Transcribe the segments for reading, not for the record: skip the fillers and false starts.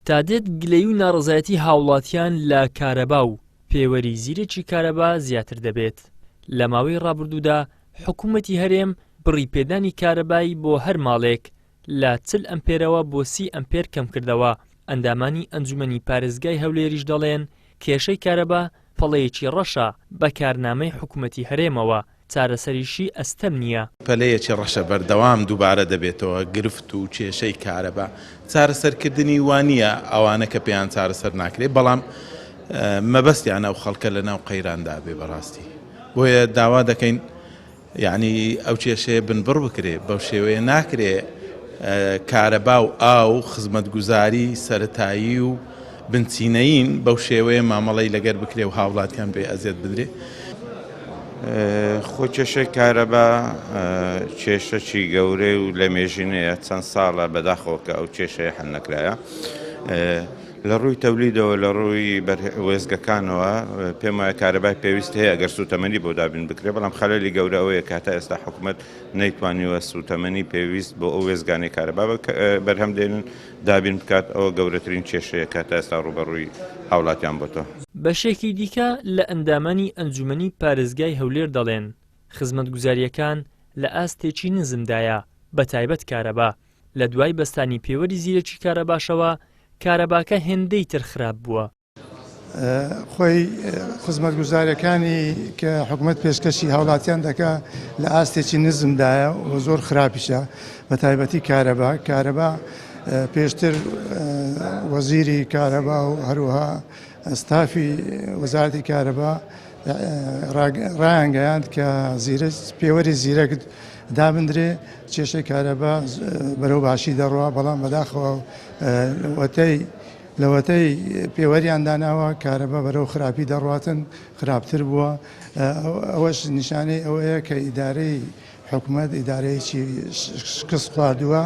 تادێت گلەیی و ناڕەزایەتی هاوڵاتیان لە کارەبا و پێوەری زیرەکی کارەبا زیاتر دەبێت. لە ماوەی ڕابردوودا حکومەتی هەرێم بڕی پێدانی کارەبای بۆ هەر ماڵێک لە 40 ئەمپێرەوە بۆ 30 ئەمپێر کەمکردەوە، ئەندامانی ئەنجومەنی پارێزگای هەولێریش دەڵێن کێشەی کارەبا پەڵەیەکی ڕەشە بە کارنامەی حکومەتی هەرێمەوە، چارەسەریشی ئەستەم نییە. پەلەیەکی ڕەشە بەردەوام دووبارە دەبێتەوە، گرفت و کێشەی کارەبا چارەسەرکردنی وا نییە ئەوانە کە پێیان چارەسەر ناکرێت، بەڵام مەبەستیانە ئەو خەڵکە لەناو قەیراندا بێ بەڕاستی، بۆیە داوا دەکەین یەعنی ئەو کێشەیە بنبڕ بکرێ، بەو شێوەیە ناکرێ کارەبا و ئاو خزمەتگوزاری سەرەتایی و بنچینەیین بەو شێوەیە مامەڵەی لەگەر بکرێ و هاوڵاتیان بێ ئەزیەت بدرێ. خۆ کێشەی کارەبا کێشەکی گەورەی و لە مێژینەیە چەند ساڵە بەداخەوە کە ئەو کێشەیە حل نەکرایە. لە ڕووی تەولیدەوە لە ڕووی وێستگەکانەوە پێم وایە کارەبای پێویست هەیە ئەگەر سووتەمەنی بۆ دابین بکرێت، بەڵام خەلەلی گەورە ئەوەیە کە هەتا ئێستا حکومەت نەیتوانیوە سووتەمەنی پێویست بۆ ئەو وێستگانەی کارەبا بەرهەم دێنن دابین بکات، ئەوە گەورەترین کێشەیە کە هەتا ئێستا ڕووبەڕووی هاوڵاتیان بۆتەوە. بەشێکی دیکە لە ئەندامانی ئەنجومەنی پارێزگای هەولێر دەڵێن، خزمەتگوزارییەکان لە ئاستێکی نزمدایە، بەتایبەت کارەبا، لە دوای بەستانی پێوەری زیرەکی کارەباشەوە، کارەباکە هێندەی تر خراپ بووە. خۆی خزمەتگوزاریەکانی کە حکومەت پێشکەشی هاوڵاتیان دەکا لە ئاستێکی نزمدایە و زۆر خراپیشە بە تایبەتی کارەبا کارەبا پێشتر وەزیری کارەبا و هەروەها ستافی وەزارەتی کارەبا ڕایانگەیاند کە زیرەک پێوەری زیرەک دابندرێ کێشەی کارەبا بەرەو باشی دەڕوا بەڵام بەداخەوە وەتەی لەوەتەی پێوەریان داناوە کارەبا بەرەو خراپی دەڕواتن، خراپتر بووە، ئەوەش نیشانەی ئەوەیە کە ئیدارەی حکومەت ئیدارەیەکی شکست خواردووە.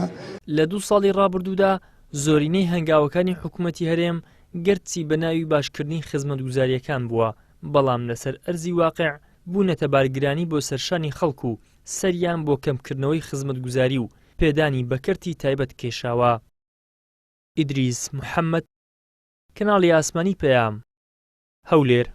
لە دوو ساڵی ڕابردوودا زۆرینەی هەنگاوەکانی حکومەتی هەرێم گەرچی بە ناوی باشکردنی خزمەتگوزارییەکان بووە، بەڵام لەسەر ئەرزی واقع بوونەتە بارگرانی بۆ سەرشانی خەڵک و سەریان بۆ کەمکردنەوەی خزمەتگوزاری و پێدانی بە کەرتی تایبەت کێشاوە. ئیدریس محەمەد، کەناڵی ئاسمانی پەیام، هەولێر.